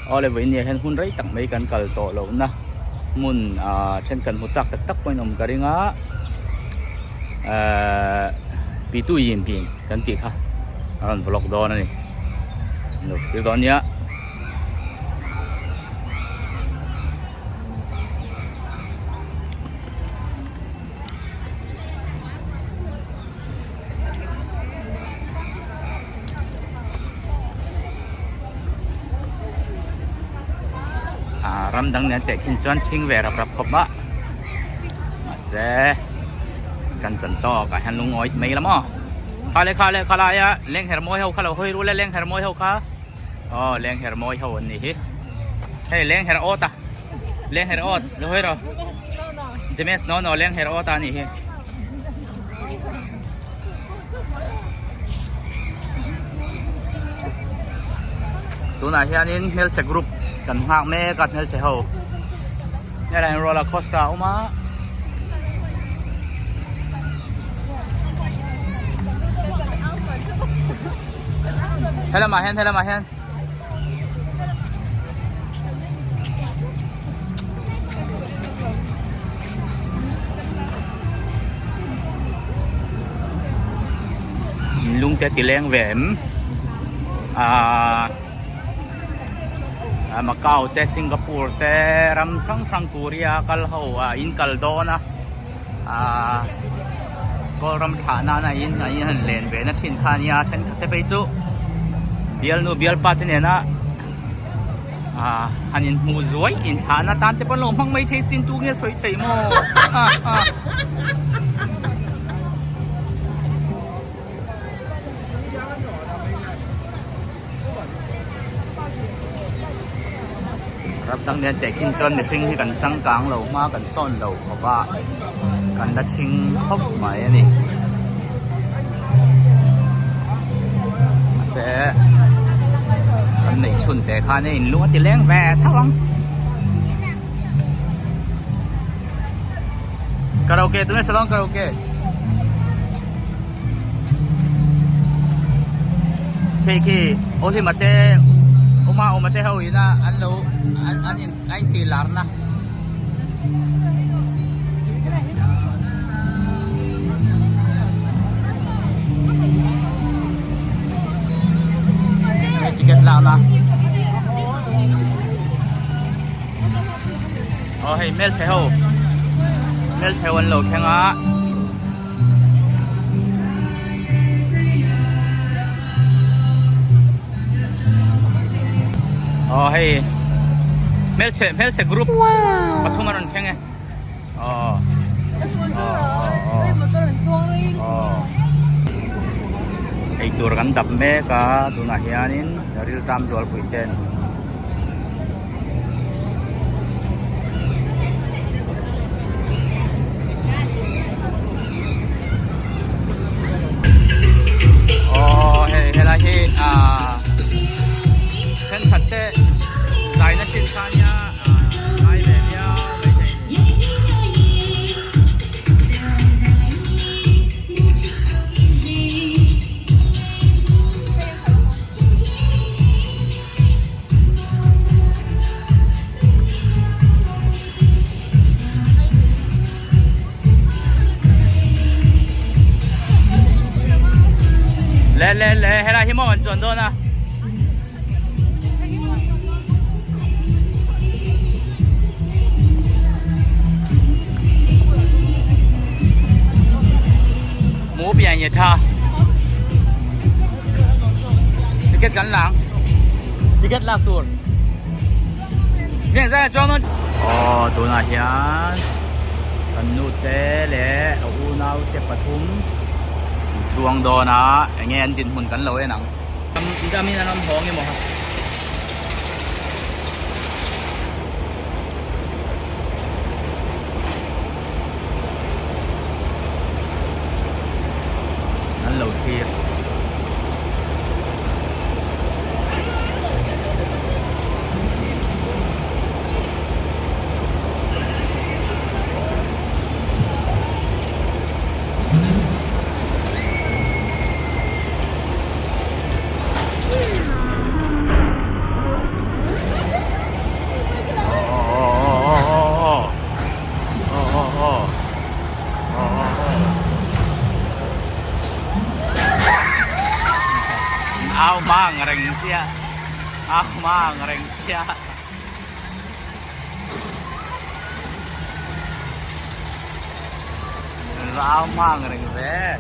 Awle vawiin hian hun rei tak mai kan kal tawh lohna hmun ah then kan hmu chak tak tak pawhin awm ka ring a ehh pitu yin pin kan tih kha a rawn vlog dawn a ni lo thlir dawn nia. Ah ram dang nen teh khin chuan thing ve rap rap khawp a mahse kan chan tawk ah hian lungawi mai la maw kha le kha le khalai a leng her mawi ho kha lo hawi rul e leng her mawi ho kha aw leng her mawi ho an nih hi hei leng her awt a leng her awt lo hawi rawh James no no leng her awt a nih hi. Tunah hianin hmelchhe group kan nghak mek a hmelchhe ho helai hian roller coaster a awm a helamah hian helamah hian. Lung te ti leng ve em ahh Macau te Singapore te ram hrang hrang Korea kal ho ah in kal dawn a ahh kawl ram thlah nana in an han len ve na thin kha ania thenkhat te phei chu bialnu bialpa te nena ah han inhmuh zuai inthlahna tan te pawh an lo hmang mai thei sin tu nge sawi thei maw ha ha. Ram dang nen teh khin chuan mihring hi kan changkang lo hma kan sawn lo khawp a kan la thing khawp mai a ni mahse kan neih chhun teh khan a inlung a ti leng ve tho ang karaoke tunge salon karaoke. Khi khi Ohlima te Uma Uma te ho ina an lo an an in a intih larna. Hei ticket lakna. Aw hei hmelchhe ho hmelchhe ho an lo thleng a. Aw hei hmelchhe hmelchhe group pathum a rawn thleng e aw aw eitur kan dap mek a tunah hianin riltam zualpui ten. Aw hei helai hi ah thenkhat te zaina thin kha ania ah ngai ve viau mai thei a ni. Le le le helai hi maw an chuan dawn a. Mu pian ye tha. Ticket kan lang. Ticket lak tur. Rian zai chuan Aw tunah hian kan nu te leh a unau te pathum an chuang dawn a enge an dinhmun kan lo en ang. Damin an awm haw nge maw ha. An lo thlir. Au hma ang reng sia. Va au hma ang reng ve.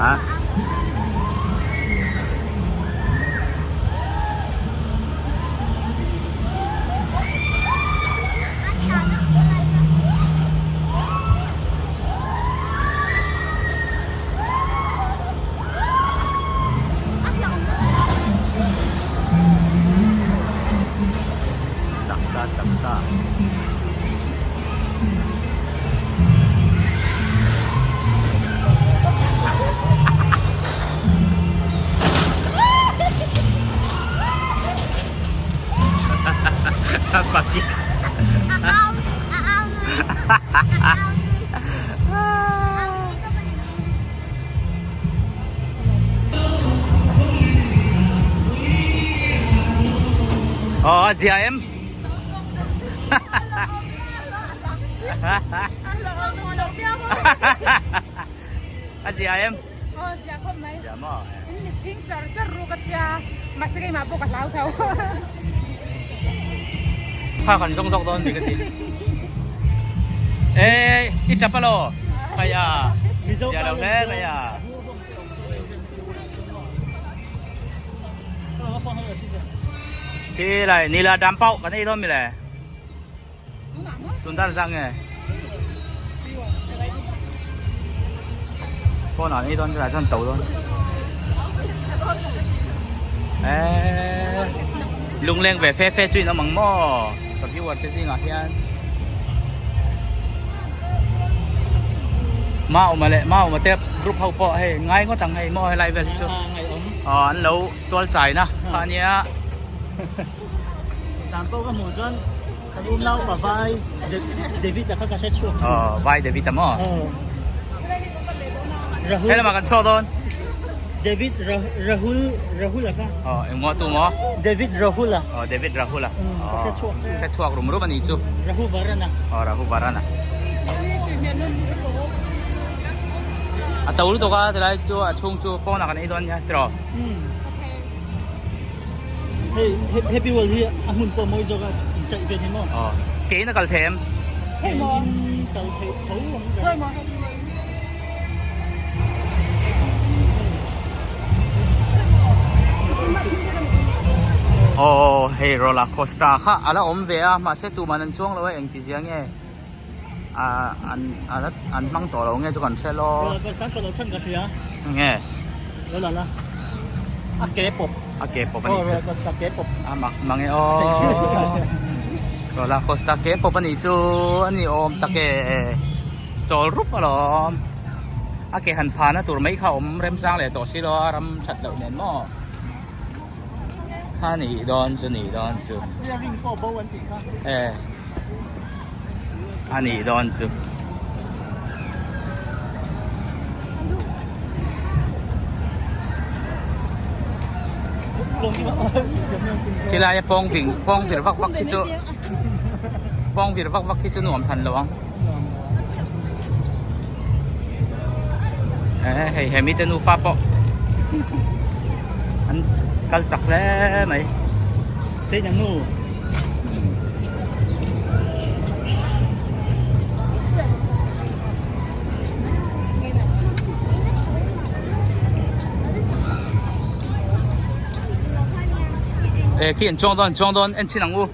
Ha? Chak ta chak ta. Paki. Aw a zia em? A zia em? Aw zia khawp mai. Zia maw? In mi chhing char char ru ka tia mahse keimah pawh ka hlau tho. Kha kan zawng zawk dawn ni ka ti. Ê i tap alo kaya zia lo hle mai a. Khi lai nila dam pau kan ei dawn mi le. Tun dan zang nge. Phone ah ei dawn lai chuan to dawn. Ê lungleng ve fe fe chu in awm ang maw ka viewer te zingah hian. Mauma leh Mauma te group ho pawh hei ngai ngawt ang hei maw helai vel hi chu aw an lo tual chai na kha ania. Dan pawh ka hmuh chuan kan unau pa vai David a kha ka hre chhuak. Aw vai David a maw? Rahul. Helama kan chhuak dawn. David Rahul Rahul a kha. Aw engmaw tu maw? David Rahul a. Aw David Rahul a. Aw hre chhuak rum rum a nih chu. Rahu Varana. Aw Rahu Varana. A to lutuk a tilai chu a chhung chu pawnah kan ei dawn nia tiraw. Hei Happy World hi a hmun pawh mawi zawk a inchaih ve thei maw? Aw kein a kal thei em? Hei maw? Kein kal thei tho ang ka Hei maw Happy World. Aw hei roller coaster kha a la awm ve a mahse tuman an chuang lo a engti zia nge ah an an hmang tawh lo nge chu kan hre lo. Roller coaster an hre lo chhan ka hria. Nge? Lo la la. A ke pawp. A ke pawp a nih chu. Aw roller coaster ke pawp. A mak mang e aw. Roller coaster ke pawp a nih chu a ni awm tak e. Chawl rup alawm. A ke han phahna tur mai kha awm remchang leh tawh si lo a ram that loh nen maw. A nih dawn chu nih dawn chu. A steering pawh bo an tih kha. E. A nih dawn chu. Thilai a pawng ving pawng vir vak vak khi chu pawng vir vak vak khi chu nuam than lo ang. Hei he mite nufa pawh an kal chak hle mai. Chei na nu. Ê khi an chuang dawn an chuang dawn en chhin ang u.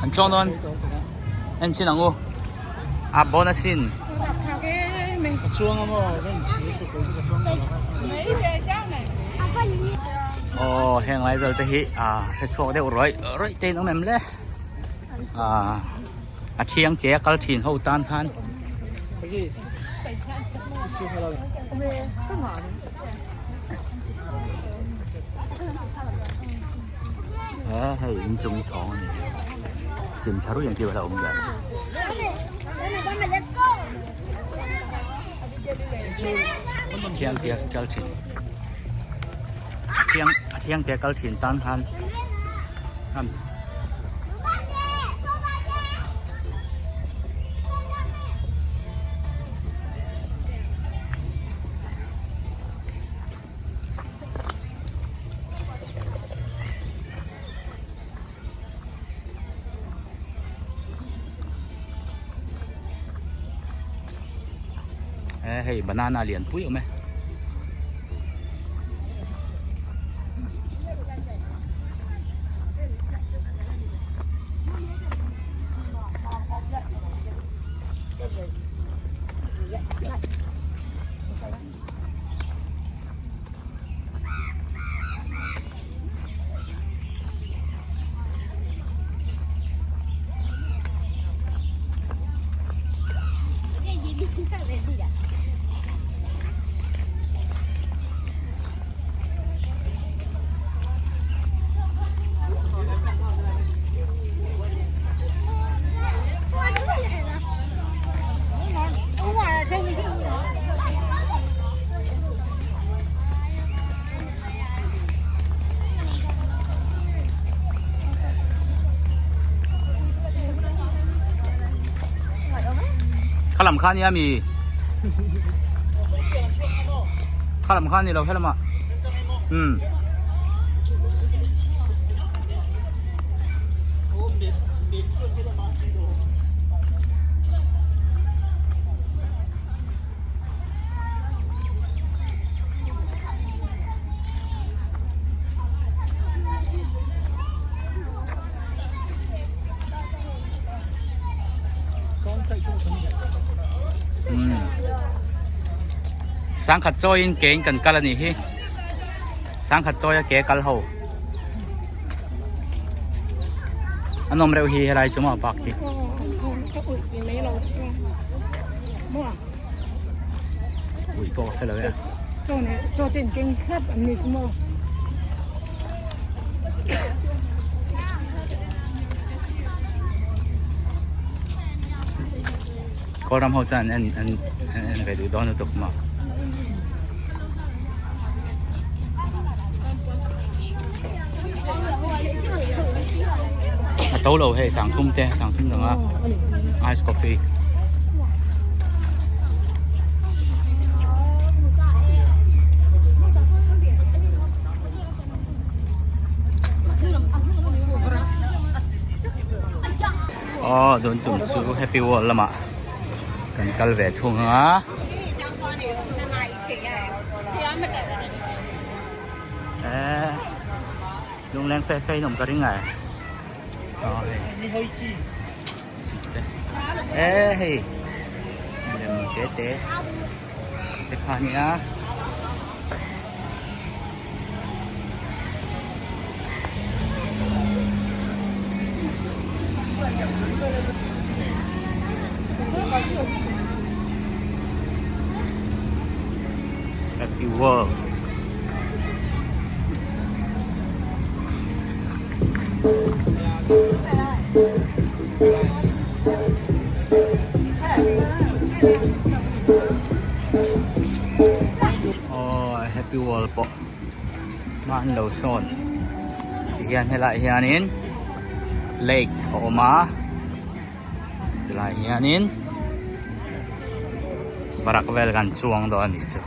An chuang dawn en chhin ang u a bon asin. Aw heng lai vel te hi a hre chhuak deuh rawih rawih te in awm em le ah a thiang ke a kal thin ho tan khan. He hei inchung chhawng a ni chim thla ruih ang tih vel a awm ve. Thiang tia kal thin thiang a thiang tia kal thin tan khan an e hei banana lian pui awm e. Khalam kha nia mi khalam kha ni lo helama um Sangkhat chawiin ke in kan kal a nih hi sangkhat chawia ke kal ho a nawm reuh hi helai chu maw park hi. Ui pawh ka hre lo e. Chaw ne chaw te in keng thlap an ni chu maw. Kawlram ho chuan an en an en ve duh dawn lutuk maw. A to lo hei sangthum te sangthum danga ice coffee. Aw tun tum chu happy world lamah kan kal ve thung a. Eh lungleng fe fe in awm ka ring a aw hei eh hei lem te te te kha nia. Happy World. Aw Happy World pawh hma an lo sawn tihian helaiah hianin lake a awm a. Tilai hianin varak vel kan chuang dawn a nih chu.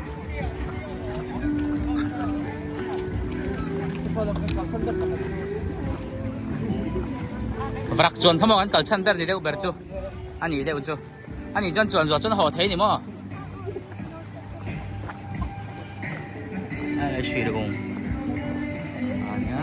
Varak chuan kha maw kan kal chhan ber ni deuh ber chu a nih deuh chu. A nih chuan chuan zawh chuan haw thei ni maw? Ai hri le kawng. A nia.